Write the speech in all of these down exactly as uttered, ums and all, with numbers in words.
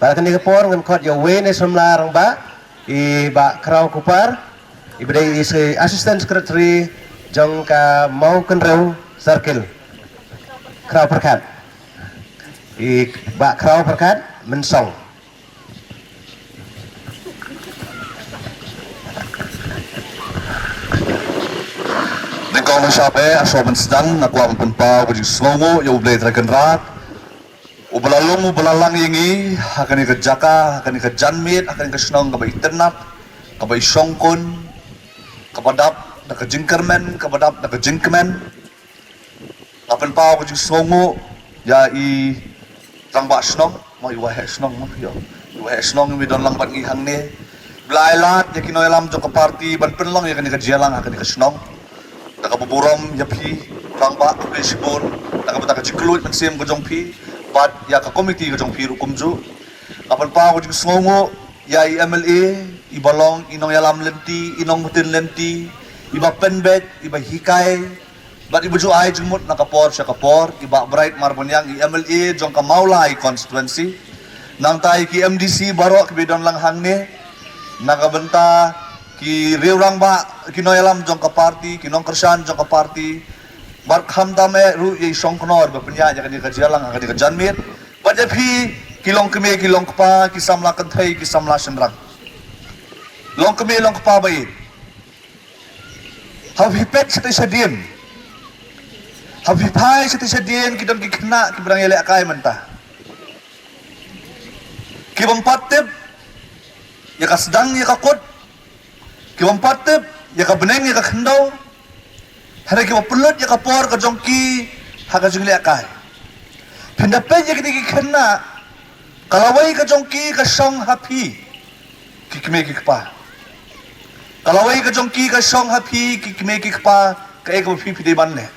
Ha kane ka por ngan khot ïa uwei na i samla rangbah, i Bah Khraw Kupar, i ba dei i Assistant Secretary jong ka Mawkynrew Circle. Khraw Pyrkhat. I Bah Khraw Pyrkhat Mynsong. Nyngkong nyngshap eh, ha shuwa ban sdang, nga kwah ban pynpaw ka jingsngewnguh ïa U Blei Trai Kynrad, uba la long, uba la lang ïa ngi ha kane ka jaka, ha kane ka janmiet, ha kane ka shnong kaba itynnad, kaba ishongkun, kaba dap da ka jingkyrmen, kaba dap da ka jingkmen. Nga pynpaw ka jingsngewnguh ïa i rangbah shnong, mo, i waheh shnong, mo, ïo. I waheh shnong iba don lang bad ngi hangne. Ba la ai lad ïa ki nongïalam jong ka party ban pynlong ïa kane ka jingïalang ha kane ka shnong. Da kaba burom ïa phi rangbah, khublei shibun na ka bynta ka jingkylluid mynsiem ka jong phi bad ïa ka komiti ka jong phi ruh kumjuh. Nga pynpaw ka jingsngewnguh ïa i M L A, iba long i nongïalam lynti, i nongmyntoi lynti, iba pynbeit, iba hikai, bad iba ju ai jingmut na ka por sha ka por, i Bah Bright Marbaniang, i M L A jong ka Mawlai constituency. Nangta ïa ki M D C baroh kiba don lang hangne, na ka bynta ki riew rangbah, ki nongïalam jong ka party, ki nongkyrshan jong ka party. Bad khamtam eh ruh ïa i Shongknor ba pynïaid ïa kane ka jingïalang ha kane ka janmiet. Bad ïa phi ki longkmie ki longkpa, ki samla kynthei ki samla shynrang, longkmie longkpa ba ïeit. Haba phi peit shatei shadien, haba phi phai shatei shadien, ki don ki khynnah kiba dang ïalehkai mynta, ki bym pat tip ïa ka sdang ïa ka kut, ki bym pat tip ïa ka bneng ïa ka khyndew. Hynrei kiba pynlut ïa ka por ka jong ki ha ka jinglehkai. Phin da peit ïa kine ki khynnah, ka lawei ka jong ki ka shong ha phi ki kmie ki kpa. Ka lawei ka jong ki ka shong ha phi ki kmie ki kpa, kaei kaba phi phi dei ban leh.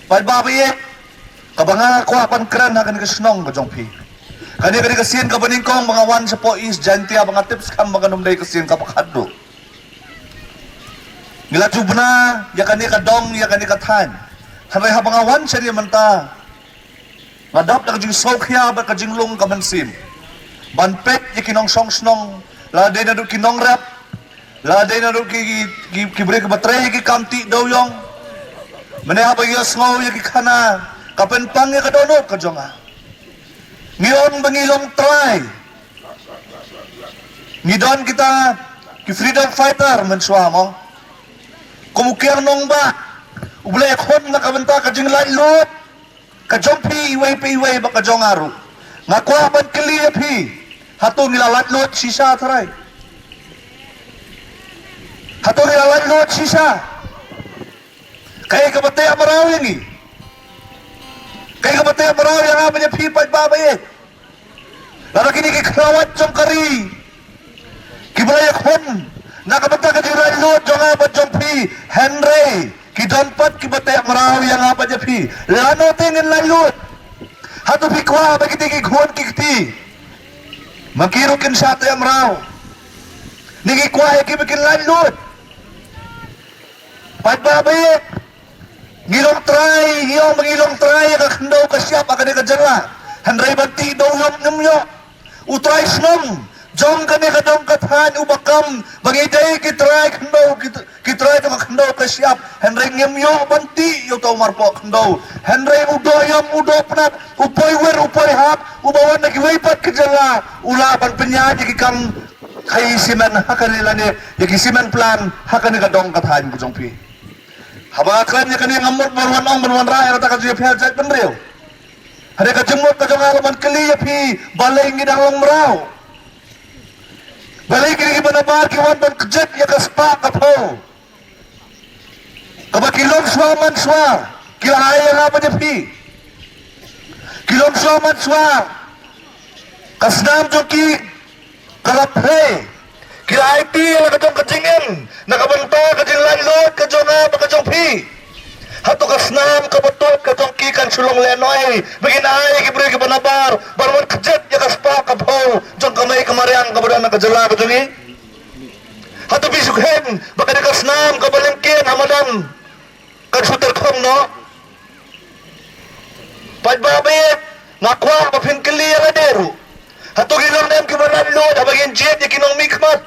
Paidbah ba ïeit, kaba nga kwah ban kren ha kane ka shnong ka jong phi, kane ka dei ka sien kaba nyngkong ba nga wan shapoh East Jaintia, ba nga tip skhem ba kan ym dei ka sien kaba khatduh. Ngi la ju bna ïa kane ka dong, ïa kane ka thaiñ. Hynrei haba nga wan shane mynta, nga dap da ka jingsngewkhia bad ka jinglong ka mynsiem ban peit ïa ki nongshong shnong, la dei naduh ki nongrep, la dei naduh ki, ki, ki, ki briew kiba trei ïa ki kam tih dewïong. Mynne haba ngi ïohsngew ïa ki khana, ka pynpang ïa ka dohnud ka jong nga. Ngi ong ba ngi long trai. Ngi don kita ki freedom fighter mynshuwa, mo. Kum u kiang nongbah uba la ïakhun na ka bynta ka jinglaitluid ka jong phi iwei pa iwei bad ka jong nga ruh. Nga kwah ban kylli ïa phi, hato ngi la laitluid shisha trai? Hato ngi la laitluid shisha? Kaei kaba teh mraw ïa ngi? Kaei kaba teh mraw ïa nga bad ïa phi paidbah ba ïeit? Lada kine ki khlawait jong ka ri kiba la ïakhun na ka bynta ka jinglaitluid jong nga bad jong phi, hynrei ki don pat kiba teh mraw ïa nga bad ïa phi, lano te ngin laitluid? Hato phi kwah ba kine ki khun ki kti, ma ki ruh kin shah teh mraw? Ne ngi kwah ïa ki ba kin laitluid? Paidbah ba ïeit, ngi long trai, ngi ong ba ngi long trai ïa ka khyndew ka shyiap ha kane ka jylla, hynrei ban tih dewïong ngim ïoh. U trai shnong jong kane ka dong ka thaiñ uba kam ba ngi dei ki trai khyndew, ki, ki trai jong ka khyndew ka shyiap, hynrei ngim ïoh ban tih ïa uta u marpoh khyndew. Hynrei u doh ïam u doh pnat, u poi wir u poi hap, uba wan na kiwei pat ki jylla, u lah ban pynïaid ïa ki kam khaii cement ha kane lane ïa ki cement plant ha kane ka dong ka thaiñ ka jong phi. Haba nga kren ïa kane ngam mut ban wan ong ban wanrah ïa kata ka jingïapher jaitbynriew. Hynrei ka jingmut ka jong nga ka ban kylli ïa phi, balei ngi dang long mraw? Balei kine kiba nabar ki wan ban kjit ïa ka spah ka phew kaba ki longshuwa manshuwa ki la ai ïa nga bad ïa phi? Ki longshuwa manshuwa ka snam jong ki ka la plie. Ki la aiti ïa la ka jong ka jingim na ka bynta ka jinglaitluid ka jong nga bad ka jong phi. Hato ka snam kaba tuid ka jong ki kan shu long lehnoh ba kin ai ïa ki briew kiba nabar ban wan kjit ïa ka spah ka phew jong ka mei ka mariang kaba don ha ka jylla ka jong ngi? Hato phi shu khein ba kane ka snam kaba lyngkien ha madan kan shu tyrkhong noh? Paidbah ba ïeit, nga kwah ba phin kylli ïa lade ruh. Hato ngi long ne em kiba laitluid haba ngin jied ïa ki nongmihkhmat?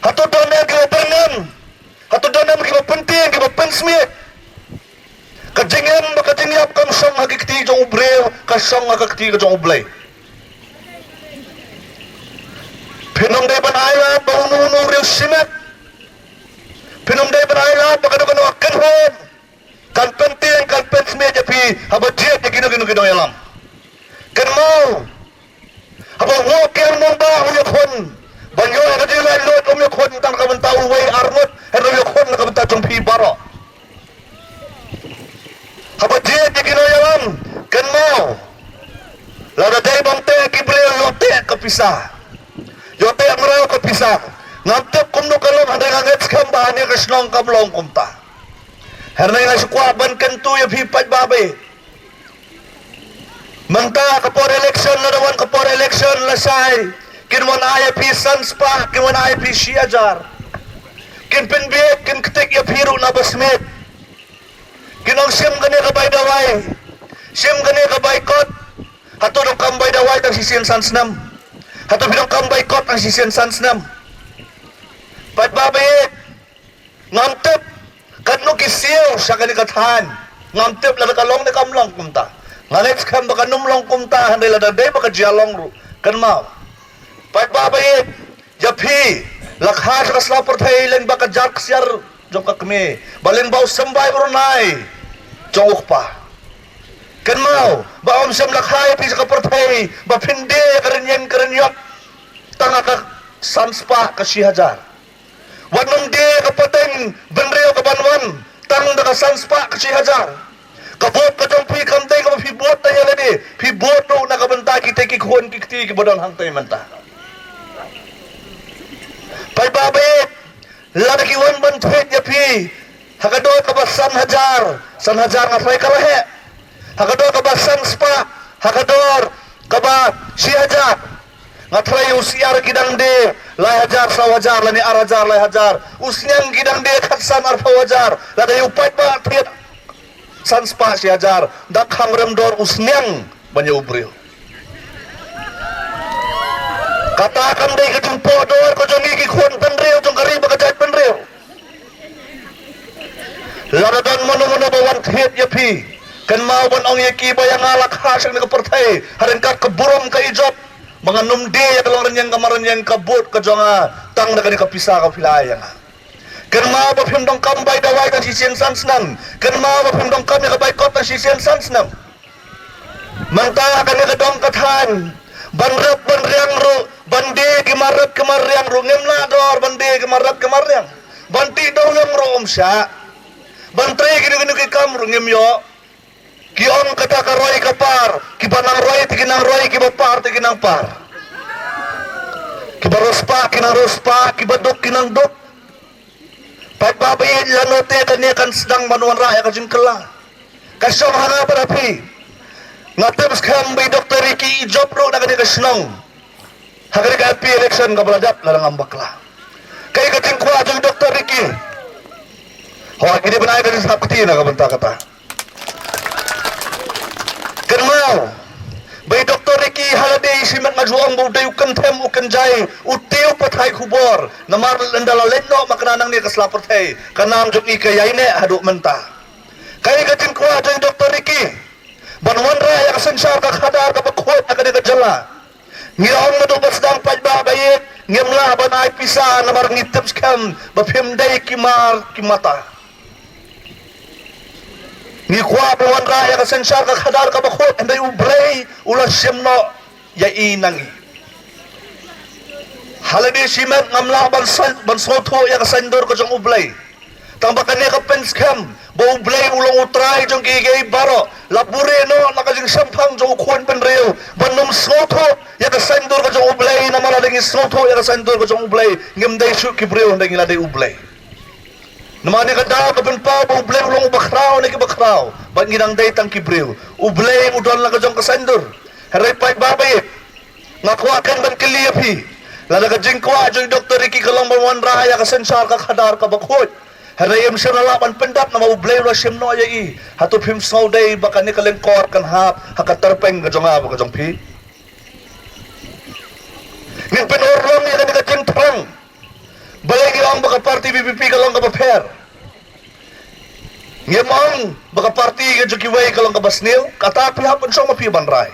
Hato don ne em kiba byrngem? Hato don ne em kiba pyntieng, kiba pynsmiej? Ka jingim bad ka jingïap kam shong ha ki kti jong u briew, ka shong ha ka kti ka jong U Blei. Phin ym dei ban ailad ba uno uno u riew shimet. Phin ym dei ban ailad ba kano kano ka kynhun kan pyntieng, kan pynsmiej ïa phi haba jied ïa kino kino ki nongïalam. Kynmaw, haba u nongkiar nongbah u ïakhun ban ïoh ïa ka jinglaitluid, um ïakhun tang na ka bynta uwei ar ngut, hynrei u ïakhun na ka bynta jong phi baroh. Haba jied ïa ki nongïalam, kynmaw, lada dei ban teh ki briew, ïoh teh ka pisa, ïoh teh mraw ka pisa. Ngam tip kumno ka long, hynrei nga ngeit skhem ba ha kane ka shnong kam long kumta. Hynrei nga shu kwah ban kyntu ïa phi paidbah ba ïeit. Mynta ka por election, lada wan ka por election lashai, kin wan ai ïa phi san spah, kin wan ai ïa phi shi hajar. Kin pynbieit, kin ktik ïa phi ruh na ba smiej. Kin ong shim kane ka bai dawai, shim kane ka bai kot. Hato donkam bai dawai tang shisien san snem? Hato phi donkam bai kot tang shisien san snem? Paidbah ba ïeit, ngam tip katno ki siew sha kane ka thaiñ. Ngam tip lada ka long ne kam long kumta. Nga ngeit skhem ba kan ym long kumta, hynrei lada dei ba ka jia long ruh, kynmaw, paidbah ba ïeit, ïa phi la kha sha ka sla pyrthei lyngba ka jar ksiar jong ka kmie, ba lyngba u symbai u rnai jong u kpa. Kynmaw ba ym shym la kha ïa phi sha ka pyrthei ba phin die ïa ka rynïeng ka rynïap tang ha ka san spah ka shi hajar. Wat nym die ïa ka pateng bynriew ka ban wan tang da ka san spah ka shi hajar. Ka vote ka jong phi kam dei kaba phi vote da ïa lade, phi vote ruh na ka bynta kita ki khun ki kti kiba don hangtai mynta. Paidbah ba ïeit, lada ki wan ban thied ïa phi ha ka dor kaba san hajar, san hajar nga tharai ka la heh. Ha ka dor kaba san spah, ha ka dor kaba shi hajar, nga tharai u syiar ki dang die lai hajar saw hajar lane ar hajar lai hajar. U sniang ki dang die khatsan arphew hajar. Lada ïa u paidbah thied san spah shi hajar, da khang rem dor u sniang ban ïa u briew. Kata kam dei ka jingpoh dor ka jong ngi ki khun bynriew jong ka ri bad ka jaitbynriew. Lada don mano mano ba wan thied ïa phi, kynmaw ban ong ïa ki ba ïa nga la kha sha kane ka pyrthei ha ryngkat ka burom ka ijop, ba ngan nym die ïa ka long rynïeng ka mar rynïeng ka vote ka jong nga tang da kane ka pisa kaba phi la ai ïa nga. Kynmaw ba phim donkam bai dawai tang shisien san snem. Kynmaw ba phim donkam ïa ka bai kot tang shisien san snem. Mynta kane ka dong ka thaiñ, ban rep ban riang ruh, ban die ki mar rep ki mar riang ruh ngim lah dor, ban die ki mar rep ki mar riang. Ban tih dewïong ruh ym shah. Ban trei kino kino ki kam ruh ngim ïoh. Ki ong kata ka roi ka par, kiba nang roi te ki nang roi, kiba par te ki nang par. Kiba riewspah ki nang riewspah, kiba duk ki nang duk. Paidbah ba ïeit, lano te kane kan sdang ban wanrah ïa ka jingkylla? Ka shong ha nga bad ha phi. Nga tip skhem ba i Doktor Ricky i jop ruh na kane ka shnong ha kane ka M P election kaba la dep, lada ngam bakla. Kaei ka jingkwah jong i Doktor Ricky? Ho, ki dei ban ai ka jingsngap kti na ka bynta kata. Kynmaw ba i Doktor Ricky ha lade shimet nga ju ong ba u dei u kynthem u kynjai, u tiew pathai khubor. Namar ynda la leit noh ma kane nangne ka sla pyrthei, ka nam jong i ka ïaineh haduh mynta. Kaei ka jingkwah jong i Doktor Ricky? Ban wanrah ïa ka synshar ka khadar kaba khuid ha kane ka jylla. Ngi ong naduh ba sdang paidbah ba ïeit, ngim lah ban ai pisa namar ngi tip skhem ba phim dei ki mar ki mata. Ngi kwah ban wanrah ïa ka synshar ka khadar kaba khuid, hynrei U Blei u la shim noh ïa i na ngi. Ha lade shimet ngam lah ban san, ban sngewthuh ïa ka saiñdur ka jong U Blei. Tang ba kane ka pynskhem ba U Blei u long U Trai jong kiei kiei baroh. La buhrieh noh na ka jingshemphang jong u khun bynriew ban nym sngewthuh ïa ka saiñdur ka jong U Blei, namar lada ngi sngewthuh ïa ka saiñdur ka jong U Blei, ngim dei shuh ki briew, hynrei ngi la dei U Blei. Namar kane ka daw ka pynpaw ba U Blei u long uba khraw na kiba khraw, bad ngi dang dei tang ki briew. U Blei u don la ka jong ka saiñdur. Hynrei paidbah ba ïeit, nga kwah keiñ ban kylli ïa phi. Lada ka jingkwah jong i Doktor Ricky ka long ban wanrah ïa ka synshar ka khadar kaba khuid, hynrei im shym la lah ban pyndap namar U Blei u la shim noh ïa i, hato phim sngew dei ba kane ka lyngkor kan hap ha ka tyrpeng ka jong nga bad ka jong phi? ba ka party VPP ka long kaba pher. Ngim ong ba ka party ka jong kiwei ka long kaba sniew, kata phi hap ban shong ma phi ban rai.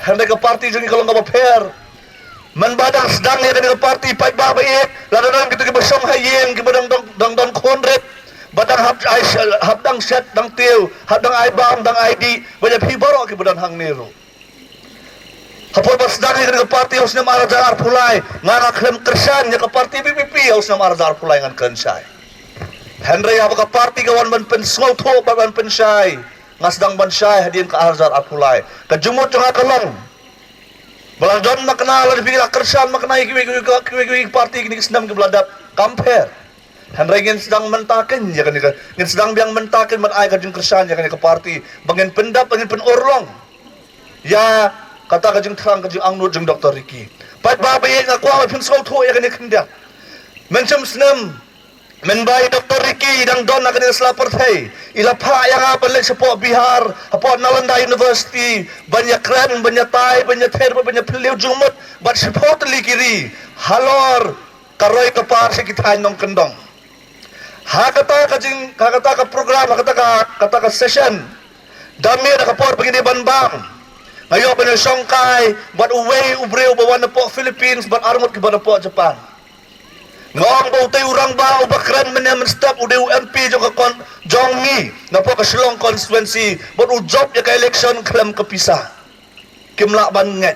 Hynrei ka party jong ngi ka long kaba pher. Mynba dang sdang ïa kane ka party, paidbah ba ïeit, lada don kito kiba shong ha ïing, kiba dang don, dang don khun rit, ba dang hap ai, hap dang shet dang tiew, hap dang ai bam dang ai dih, ba ïa phi baroh kiba don hangne ruh. Hapoh ba sdang ïa kane ka party ha u snem ar hajar arphew lai, nga nga khlem kyrshan ïa ka party VPP ha u snem ar hajar arphew lai, ngan kren shai. Hynrei haba ka party ka wan ban pynsngewthuh bad ban pynshai, nga sdang ban shai hadien ka ar hajar arphew lai. Ka jingmut jong nga ka long ba la don makna, la phi la kyrshan makna ïa kiwei kiwei kiwei kiwei party kine ki snem kiba la dep, kam pher. Hynrei ngin sdang mynta keiñ ïa kane ka, ngin sdang biang mynta keiñ ban ai ka jingkyrshan ïa kane ka party, ba ngin pyndap, ba ngin pynurlong ïa kata ka jingthrang, ka jingangnud jong Doctor Ricky. Paidbah ba ïeit, nga kwah ba phin sngewthuh ïa kane khyndiat. Mynshem snem, mynba i Doctor Ricky i dang don ha kane ka sla pyrthei, i la phah ïa nga ban leit shapoh Bihar, hapoh Nalanda University, ban ïakren, ban ïatai, ban ïather, ban ïaphylliew jingmut bad shiphew tylli ki ri halor ka roi ka par sha ki thaiñ nongkyndong. Ha kata ka jing, ha kata ka program, ha kata ka, kata ka session, da miet ha ka por ba ngin ïa ban bam, nga ïoh ban ïashongkai bad uwei u briew ba wan napoh Philippines bad arngut kiba wan napoh Japan. Nga ong ba utei u rangbah uba kren mynne mynstep u dei u MP jong ka kon, jong ngi napoh ka Shillong constituency, bad u jop ïa ka election khlem ka pisa. Kim lah ban ngeit.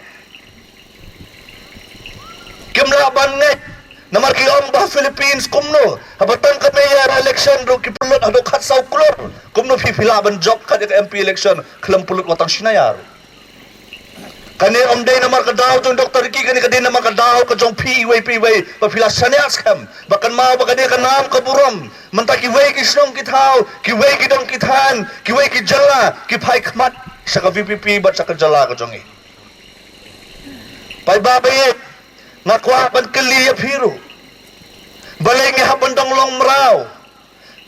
Kim lah ban ngeit. Namar ki ong ba Philippines kumno, haba tang ka mayor election ruh ki pynlut haduh khatsaw klur. Kumno phi, phi lah ban jop kat ïa ka MP election khlem pynlut wat tang shi naia ruh? Kane ym dei namar ka daw jong Doctor Ricky, kane ka dei namar ka daw ka jong phi iwei pa iwei, ba phi la shaniah skhem. Ba kynmaw ba kane ka nam ka burom, mynta kiwei ki shnong ki thaw, kiwei ki dong ki thaiñ, kiwei ki jylla ki phai khmat sha ka VPP bad sha ka jylla ka jong ngi. Paidbah ba ïeit, nga kwah ban kylli ïa phi ruh. Balei ngi hap ban dang long mraw?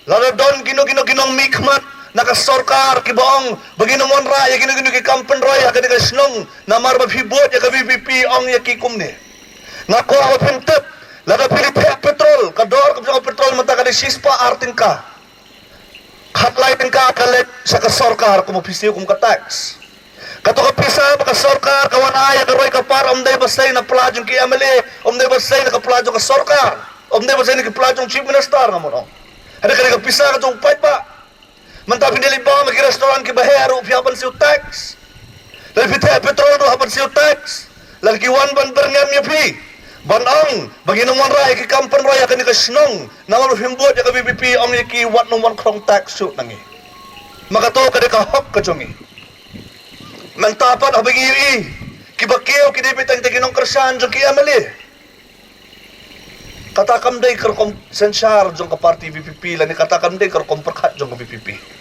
Lada don kino kino ki nongmihkhmat na ka sorkar kiba ong ba ngin ym wanrah ïa kino kino ki kam pynroi ha kane ka shnong namar ba phi bud ïa ka VPP, ong ïa ki kumne. Nga kwah ba phin tip, lada phi leit thiah petrol, ka dor ka jong ka petrol mynta ka dei shispah ar tyngka. Khatlai tyngka ka leit sha ka sorkar kum u pisa, kum ka tax. Kato ka pisa ba ka sorkar ka wan ai ïa ka roi ka par, ym dei ba sei na pla jong ki MLA, ym dei ba sei na ka pla jong ka sorkar, ym dei ba sei na ki pla jong Chief Minister, nga mut ong. Hynrei ka dei ka pisa ka jong u paidbah. Mynta phi dei leit bam ha ki restaurant kiba heh ruh phi hap ban siew tax. Lada phi thiah petrol ruh hap ban siew tax. Lada ki wan ban byrngem ïa phi, ban ong ba ngin ym wanrah ïa ki kam pynroi ha kane ka shnong namar ba phim bud ïa ka VPP, ong ïa ki wat nym wan khrong tax shuh na ngi. Ma kato ka dei ka hok ka jong ngi. Mynta pat haba ngi ïohi kiba kiew ki dei beit tang ki nongkyrshan jong ki MLA. Kata kam dei ka rukom synshar jong ka party VPP lane kata kam dei ka rukom pyrkhat jong ka VPP.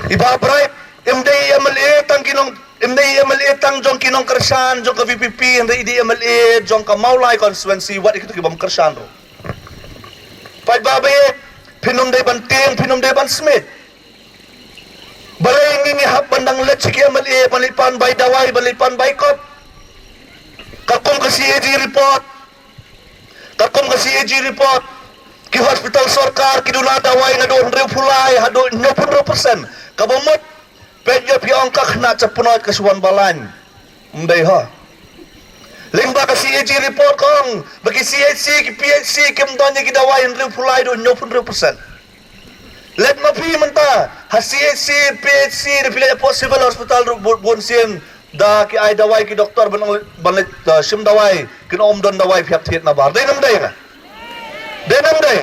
I Bah Bright, im dei MLA tang ki nong, im dei MLA tang jong ki nongkyrshan jong ka VPP, hynrei i dei MLA jong ka Mawlai constituency, wat ïa kito ki bym kyrshan ruh. Paidbah ba ïeit, phin ym dei ban tieng, phin ym dei ban smit. Balei ngi ngi hap ban dang leit sha ki MLA ban leit pan bai dawai, ban leit pan bai kot? Katkum ka CAG report, katkum ka CAG report, ki hospital sorkar ki duna dawai naduh hynriewphew lai haduh hynñiewphew hynriew percent. Kaba mut, peit ïa phi, ong ka khynnah ka pynnoh ka shu wan balang. Ym dei ho. Lyngba ka CAG report ka ong ba ki CHC, ki PHC kim don ïa ki dawai hynriewphew lai haduh hynñiewphew hynriew percent. Leit ma phi mynta ha CHC, PHC, da phi leit hapoh Civil Hospital ruh bun, bun sien da ki ai dawai ki doktor ban, ban leit, uh, shim dawai, kin ym don dawai, phi hap thied na bar. Dei ne ym dei nga? Dei ne ym dei?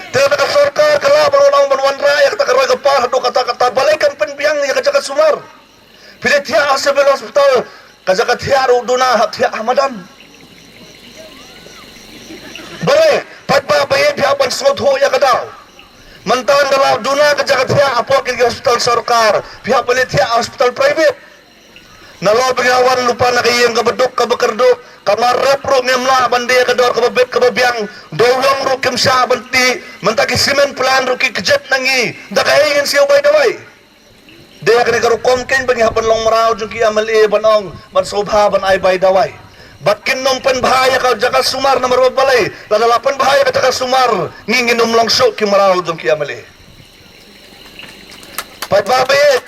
Te kata ka sorkar ka lah ban wan ong ban wanrah ïa kata ka roi ka par haduh katta katta, balei kan pynbiang ïa ka jaka sumar? Phi leit thiah ha Civil Hospital, ka jaka thiah ruh duna, hap thiah ha madan. Balei? Paidbah ba ïeit, phi hap ban sngewthuh ïa ka daw. Mynta da la duna ka jaka thiah hapoh ki hospital sorkar, phi hap ban leit thiah ha hospital private. Nalor ba ngi la wan lypa na ka ïing kaba duk kaba kyrduh, ka mar rep ruh ngim lah ban die ka dor kaba bit kaba biang, dewïong ruh kim shah ban tih, mynta ki cement plant ruh ki kjit na ngi, da kaei ngin siew bai dawai? Dei ha kane ka rukom keiñ ba ngi hap ban long mraw jong ki MLA ban ong, ban sngewbha ban ai bai dawai. Bad kin nym pynbha ïa ka jaka sumar namar ba balei, lada la pynbha ïa ka jaka sumar, ngi ngin nym long shuh ki mraw jong ki M L A. Paidbah baieit,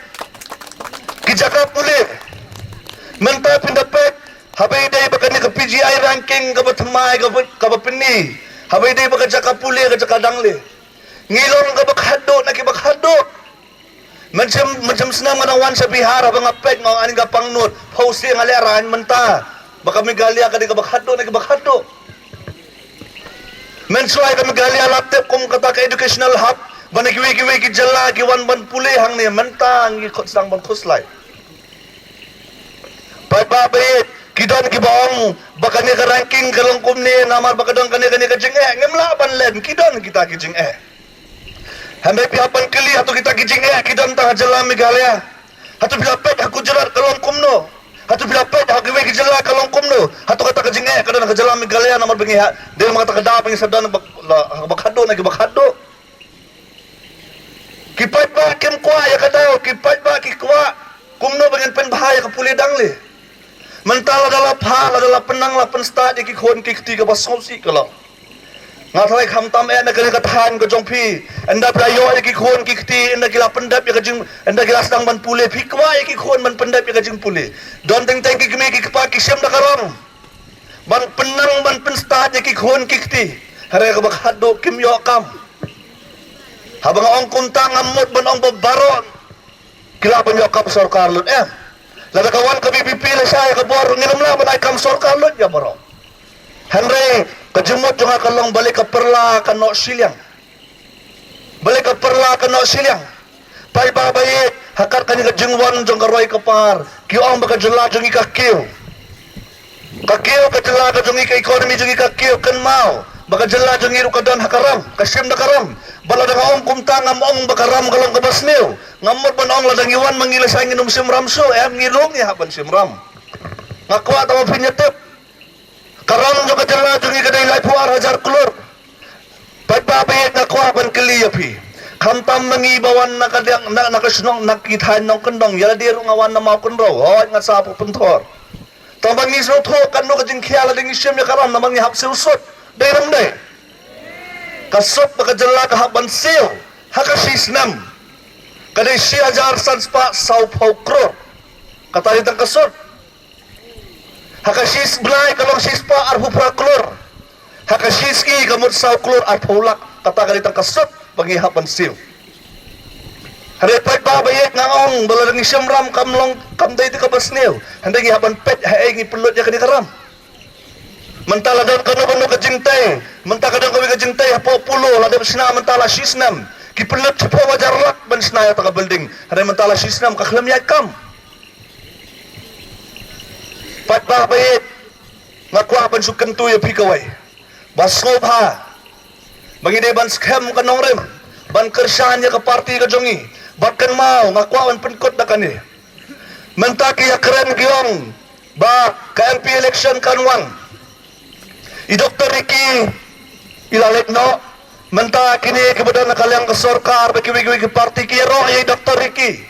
ki jaka pule. Mynta phin da peit, haba ïadei bad kane ka P G I ranking kaba thymmai kaba, kaba pyni. Haba ïadei bad ka jaka pule ka jaka dang le. Ngi long kaba khatduh na kiba khatduh. Mynshem, mynshem snem nga dang wan sha Bihar haba nga peit nga ong ani ka pangnud. Phew sien nga lehraiñ mynta. Ba ka Meghalaya ka dei kaba khatduh na kiba khatduh. Mynshuwa ka Meghalaya la tip kum kata ka educational hub. Ba na kiwei kiwei ki jylla ki wan ban pule hangne mynta ngi khot sdang ban khuslai. Paidbah baieit, ki don kiba ong ba kane ka ranking ka long kumne namar ba ka don kane kane ka jingeh, ngim lah ban len, ki don kita ki jingeh. Hynrei phi hap ban kylli, hato kita ki jingeh ki don tang ha jylla Meghalaya? Hato phi la peit ha Gujarat ka long kumno? Hato phi la peit ha kiwei ki jylla ka long kumno? Hato kata ka jingeh ka don ha ka jylla Meghalaya namar ba ngi ha, dei ma kata ka daw ba ngi sa don ba, la, ba khatduh na kiba khatduh. Ki paidbah kim kwah ïa ka daw, ki paidbah ki kwah kumno ba ngin pynbha ïa ka pule dang le. Mynta lada la phah, lada la pynnang, la pynstad ïa ki khun ki kti kaba sngewsih ka long. Nga tharai khamtam eh na kane ka thaiñ ka jong phi. Ynda phi la ïoh ïa ki khun ki kti, ynda ki la pyndep ïa ka jing, ynda ki la sdang ban pule, phi kwah ïa ki khun ban pyndep ïa ka jingpule. Don teng teng ki kmie ki kpa ki shim da ka rong ban pynnang ban pynstad ïa ki khun ki kti. Hynrei kaba khatduh kim ïoh kam. Haba nga ong kumta ngam mut ban ong ba baroh ki lah ban ïoh kam sorkar lut, em. Lada ka wan ka V P P lashai ka bor, ngin ym lah ban ai kam sorkar lut ïa baroh. Hynrei ka jingmut jong nga ka long balei ka pyrla ka noh shiliang. Balei ka pyrla ka noh shiliang. Paidbah baieit, ha kat kane ka jingwan jong ka roi ka par, ki ong ba ka jylla jong ngi ka kiew. Ka kiew ka jylla ka jong ngi, ka economy jong ngi ka kiew, kynmaw ba ka jylla jong ngi ruh ka don ha ka ram, ka shim da ka ram. Ba lada nga ong kumta ngam ong ba ka ram ka long kaba sniew. Ngam mut ban ong lada ngi wan ma ngi lashai ngin ym shim ram shuh, em, ngi ruh ngi hap ban shim ram. Nga kwah tang ba phin ïa tip. Ka ram jong ka jylla jong ngi ka dei laiphew ar hajar klur. Paidbah baieit, nga kwah ban kylli ïa phi. Khamtam ma ngi ba wan na ka diang, na, na ka shnong, na ki thaiñ nongkyndong, ïa lade ruh nga wan na Mawkynrew, hooid nga sah Pynthor. Tang ba ngi sngewthuh katno ka jingkhia lada ngi shim ïa ka ram namar ngi hap siew sut. Dei ne ym dei? Ka sut ba ka jylla ka hap ban siew ha ka shi snem ka dei shi hajar san spah saw phew klur. Kata dei tang ka sut. Ha ka shi bnai ka long shi spah arphew phra klur. Ha ka shi sngi ka mut saw klur arphew lak. Kata ka dei tang ka sut ba ngi hap ban siew. Hynrei paidbah baieit, nga ong ba lada ngi shim ram kam long, kam dei te kaba sniew. Hynrei ngi hap ban peit haei ngi pynlut ïa kane ka ram. Mynta la don kano kano ka jingtei, mynta ka don kawei ka jingtei hapoh Polo, la dep shna mynta la shi snem. Ki pynlut shiphew hajar lak ban shna ïa kata ka building. Hynrei mynta la shi snem ka khlem ïaid kam. Paidbah baieit, nga kwah ban shu kyntu ïa phi kawei. Ba sngewbha ba ngi dei ban skhem ka nongrim, ban kyrshan ïa ka party ka jong ngi. Bad kynmaw, nga kwah ban pynkut da kane. Mynta ki ïakren ki ong ba ka M P election kan wan. I Doctor Ricky i la leit noh. Mynta kine kiba don ha ka liang ka sorkar bad kiwei kiwei ki party ki ïaroh ïa i Doctor Ricky.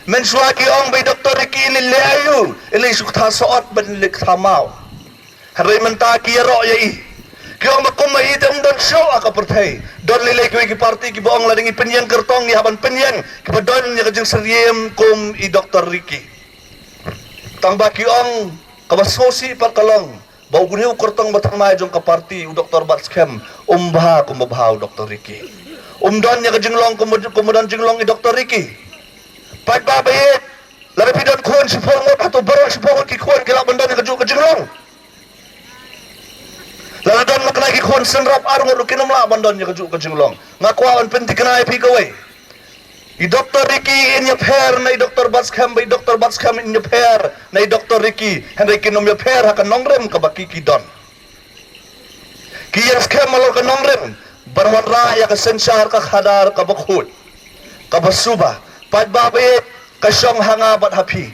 Mynshuwa ki ong ba i Doctor Ricky i leit leh aïu, i leit shu ktha sohot bad i leit ktha maw. Hynrei mynta ki ïaroh ïa i. Ki ong ba kum ma i te ym don shuh ha ka pyrthei. Don lei lei kiwei ki party kiba ong lada ngi pynïeng kyrtong ngi hap ban pynïeng kiba don ïa ka jingsyriem kum i Doctor Ricky. Tang ba ki ong kaba sngewsih pat ka long ba une u kyrtong ba thymmai jong ka party, u Doctor Batskhem, um bha kumba bha u Doctor Ricky. Um don ïa ka jinglong kumba, kumba don jinglong i Doctor Ricky. Paidbah baieit, lada phi don khun shiphew ngut, hato baroh shiphew ngut ki khun ki lah ban don ïa kajuh ka jinglong? Lada don ma kane ki khun synrap ar ngut ruh kin ym lah ban don ïa kajuh ka jinglong. Nga kwah ban pynthikna ïa phi kawei. I Doctor Ricky in ïapher na i Doctor Batskhem, ba i Doctor Batskhem in ïapher na i Doctor Ricky. Hynrei kin ym ïapher ha ka nongrim kaba ki ki don. Ki ïeng skhem halor ka nongrim ban wanrah ïa ka synshar ka khadar kaba khuid, kaba suba. Paidbah baieit, ka shong ha nga bad ha phi.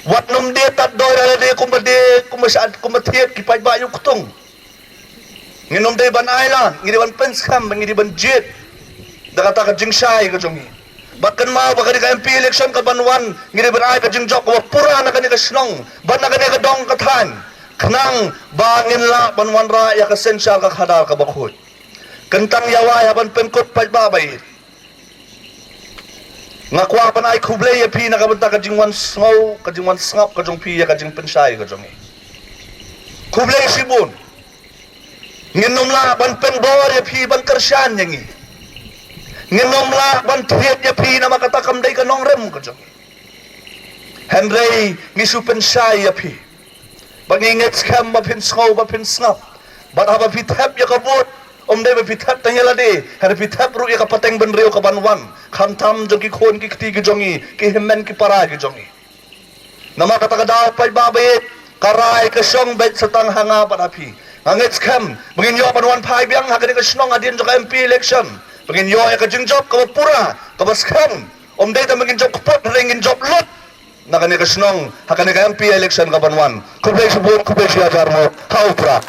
Wat nym die tad dor ïa lade kumba die, kumba shad, kumba thied ki paidbah ïa u ktung. Ngin nym dei ban ailad, ngi dei ban pynskhem, ngi dei ban jied da kata ka jingshai ka jong ngi. Bad kynmaw ba kane ka M P election ka ban wan, ngi dei ban ai ka jingjop kaba pura na kane ka shnong bad na kane ka dong ka thaiñ. khnang ba ngin lah ban wanrah ïa ka synshar ka khadar kaba khuid. Kyntang ïa wai ha ban pynkut paidbah ba ïeit. Nga kwah ban ai khublei ïa phi na ka bynta ka jingwan sngew, ka jingwan sngap ka jong phi ïa ka jingpynshai ka jong ngi. Khublei shibun. Ngin ym lah ban pynbor ïa phi, ban kyrshan ïa ngi. Ngin ym lah ban thied ïa phi namar kata kam dei ka nongrim ka jong ngi. Hynrei ngi shu pynshai ïa phi. Ba ngi ngeit skhem ba phin sngew, ba phin sngap. Bad haba phi thep ïa ka vote, ym dei ba phi thep tang ïa lade, hynrei phi thep ruh ïa ka pateng bynriew ka ban wan. Khamtam jong ki khun ki kti ki jong ngi, ki hynmen ki para ki jong ngi. Namar kata ka daw paidbah ba ïeit, ka rai ka shong beit sa tang ha nga bad ha phi. Nga ngeit skhem ba ngin ïoh ban wan phai biang ha kane ka shnong hadien jong ka M P election. Ba ngin ïoh ïa ka jingjop kaba pura, kaba skhem. Ym dei tang ba ngin jop kput, hynrei ngin jop lut na kane ka shnong ha kane ka M P election ka ban wan. Khublei shibun, khublei shihajar nguh. Ha u Prah.